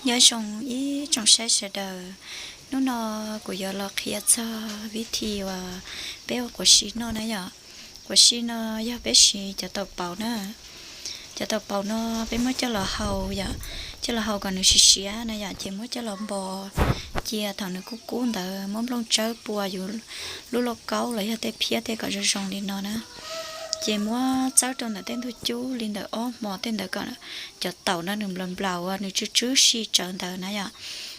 Nyob zoo ib tsoom saib sawv daws, hnub no kuv yuav los qhia txog vib thi uas peb ua quav si noj na yom. Quav si no yog peb siv cov taum paus na. Cov taum paus no peb muab coj los hau yom, coj los hau kom nws siav siav na yom, ces muab coj los npo cia thaum nws kub kub ntawd muab nplooj tsawb pua yus lub lauj kaub los yog tej phiab tej kom zoo zoo li no na. Ces muab txawb rau ntawm tej ntug cub li ntawm ob hmo tej ntawd kom cov taum no nws nplaum nplaum uas nws tsw tsw si tsawv ntawd na yom.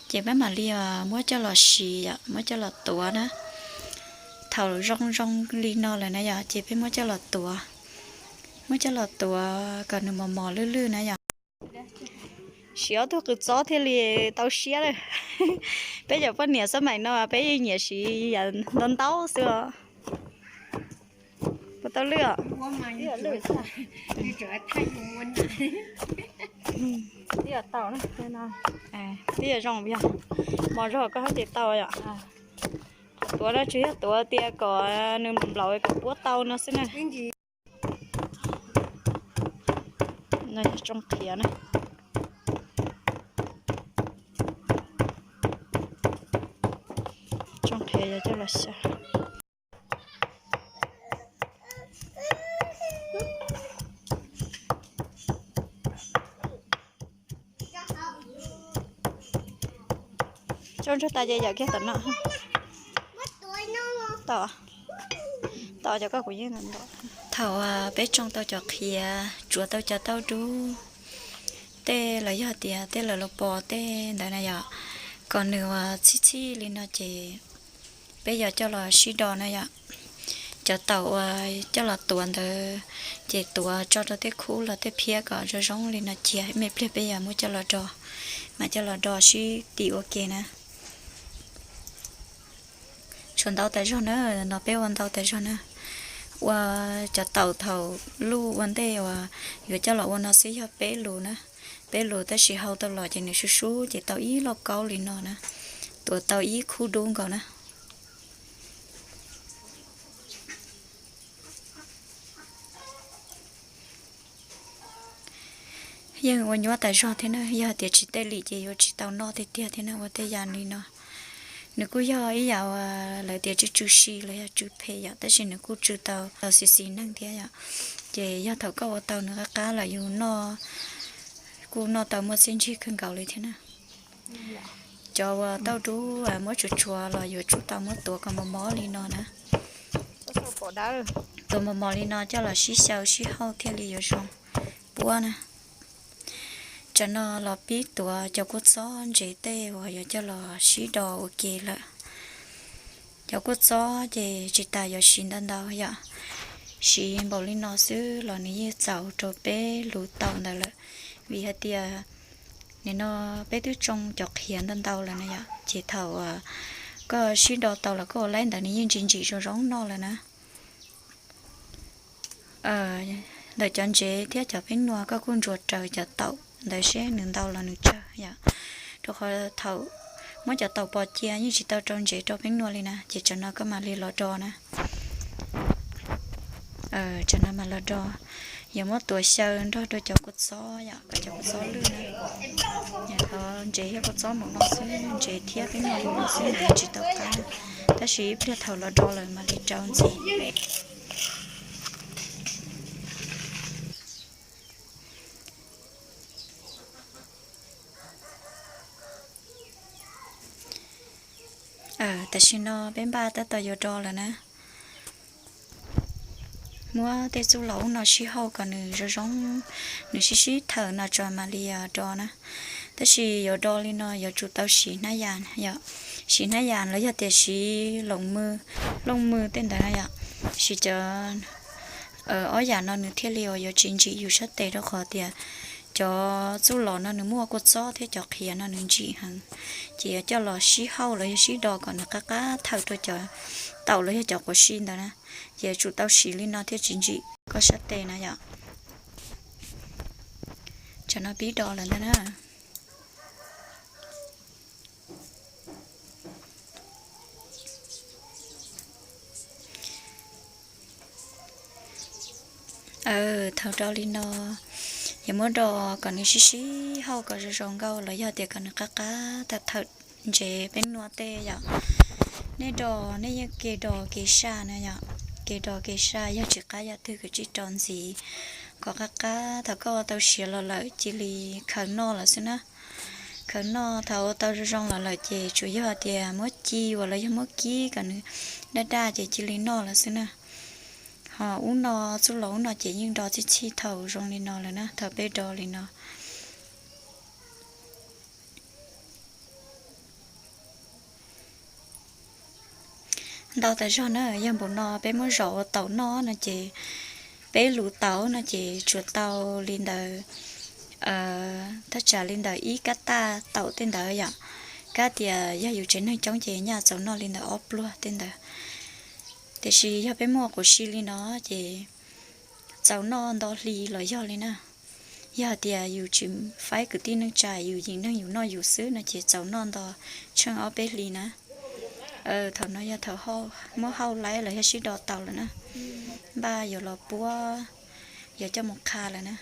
Ces peb mam li muab coj los siv yom, muab coj los tuav na. Thaum zoo zoo li no lawm na yom, ces peb muab coj los tuav. Muab coj los tuav kom nws mos mos lwj lwj na yom. Siv ob tug qws txob thiaj li tau siab lawm. Peb cov poj niam xab maim no peb yeej nyiam siv yam ntau ntau xwb os. Puas tau lwj os? Twb yog zoo yog mos zog koj hab ces tau yom. Qhov tuav no tsuas yog tuav tias kom nws nplaum nplaum kom puab tau no xwb na. Tsooj qhiav na. Tsooj qhiav yuav coj los xyaw. Coj ntsug tas ces yawm kiag tom no. Tom, tom cov koj kuv yeej ntau. Thaum peb tsoo tau cov qhiav, tsuav tau cov tauj dub tej los yog tias tej laws los pos tej ntawd na yom, kom nws uas txhij txhij li no ces peb yuav coj los sib do na yom. Cov taum uas coj los tuav ntawd ces tuav tso rau tej khub los tej phiab kom zoo zoo li no cia, me pliag peb yuav muab coj los do, mam coj los do sib tim ua ke na. Tshuav ntau tas zog na, no peb ua ntau tas zog na. Ua cov taum thaum luj ua ntej uas yuav coj los ua no xwb yog peb lus na. Peb lus tab sis hau tau los ces nws sub sub ces tau ib lauj kaub li no na. Tuav tau ib khub dub nkaus na. Yeej ua nyuaj tas zog thiab na, yog tias tsis tej lim ces yuav tsis tau noj tiag tiag thiab na ua tej yam li no. Nws kuj yog ib yam uas lawv tias tsw tsw si los yog tsw phem yom, tab sis nws kuj tsw tau los xis xis neeg thiab yom. Ces yog thaum koj ua tau nws qab qab los yus noj kuj noj tau muaj txiaj ntsig kawg nkaus li thiab na. Cov uas tauj dub muab tsuav tsuav los yuav tsum tau muab tuav kom mos mos li no na. Tuav mos mos li no coj los sib xyaw sib hauj thiaj li yuav zoo puab na. Tsam no los pib tuav cov kua txob ntsev tej uas yuav coj los sib do ua ke lawm. Cov kua txob ces tsis tas yuav siv ntau ntau yom, siv npaum li no xwb los nws yeej txaus rau peb lus taum ntawd lawm. Vim hais tias nim no peb twb tsoo cov qhiav ntau ntau lawm na yom, ces thaum koj sib do tau los koj ua laib ntawd nws yeej ntsim ntsim zoo zoo noj lawm na. Ntawm cov ntsev thiab cov peeb nua koj kuj ntsuas raws cov taum ntawd seb nws ntau los nws tsawg yom. Rau qhov thaum muab cov taum pos cia yeej tsis tau rau ntsev rau peeb nua li na, ces tsam no koj mam li los do na. Tsam no mam los do, yuav muab tuav xyaw nrog rau cov kua txob yom, kom cov kua txob lwj na. Ntsev thiab kua txob mus no xwb, ntsev thiab peeb nua mus no xwb, tsis tau qab. Tab sis ib pliag thaum los do lawm mam li rau ntxiv. Tam sim no peb npaj tab tom yuav do lawm na. Muab tej txuj laus no sib hauj kom nws zoo zoo, nws sib sib thawm no tso mam li do na. Tab sis yuav do li no yuav tsum tau siv hnab yas, siv hnab yas los yog tias siv looj mw tej ntawd na yom. Siv cov ob yam no nws thiaj li uas yuav tsis ntsim yus sab tes, rau qhov tias cov txuj laus no nws muaj kua txob thiab cov qhiav no nws ntsim heev. Ces yuav coj los sib hauj los yog sib do kom nws qab qab thawm rau cov taum los yog cov quav si ntawd na. Ces yuav tsum tau siv li no thiaj tsis ntsim koj sab tes na yom. Tsam no pib do lawm ntag na. Thaum do li no, Ces muab do kom nws sib sib hauj kom zoo zoo nkauj los yog tias kom nws qab qab thawm thawm ntsev peb nua tej yom. Nej do, nej yeej ke do kev saj na yom. Ke do kev saj, yog tsis qab yam twg koj cia li do ntxiv kom qab qab. Thaum koj ua tau siav los lawm cia li khaws noj lawm xwb na. Khaws noj, thaum ua tau zoo zoo los lawm ces tsuas yog tias muab ci uas los yog muab kib kom nws daj daj ces cia li noj lawm xwb na. Ho ub no, txuj lom ub no ces yeej do txij txhij thaum zoo li no lawm na, thaum peb do li no. Ntau tas zog na, yog npaum no peb muab zom ua taum noj no ces, peb luv taum no ces tsuas tau li ntawd, thaj tsam li ntawm ib kab taj taum tej ntawd yom. Kab tias yog yus tsev neeg coob ces nyaj txaus noj li ntawm ob pluag tej ntawd. Tiam sis yog peb muaj quav si li no ces txaus noj nto hli los yog li na. Yog hais tias yus tsis faib kwv tij neej tsa, yus yim neeg yus noj yus xwb no ces txaus noj nto tsheej ob peb hli na. Thaum no yog thaum muab hauj laib los yog sib do tau lawm na. Npaj yuav los puab, yuav coj mus qha lawm na.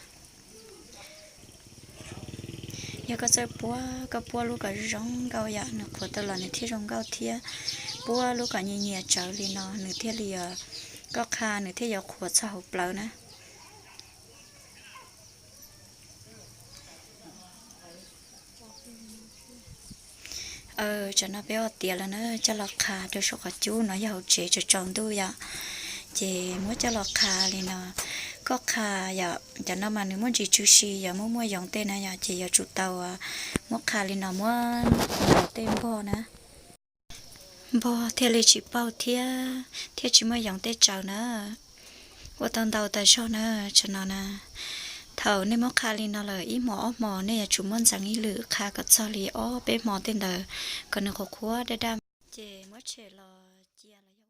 Yog koj txawj puab, koj puab lub kom zoo nkauj yom, nws qhuav tau los nws thiaj zoo nkauj thiab. Puab lub kom nyias nyias tsawv li no nws thiaj li, koj qha nws thiaj yuav qhuav txog hauv plawv na. Tsam no peb ua tiav lawm na, coj los qha rau saum qhov cub no yog hauv tsev tsaus tsaus ntuj yom. Ces muab coj los qha li no. Koj qha yom, cov no mas nws muaj ntsis tsw si, yog muaj muaj yoov tej na yom, ces yuav tsum tau muab qha li no, muab ntaus tej npog na. Npog thiaj li tsis pauj thiab, thiaj tsis muaj yoov tej tsaws na. Ua tau ntau tas zog na, tsam no na. Thaum nej muab qha li no lawm ib hmos ob hmos nej yuav tsum muab ntxeev ib lwm qha kom txog li ob peb hmo tej ntawd, kom nws qhuav qhuav daj daj. Ces muab tshem los cia los yog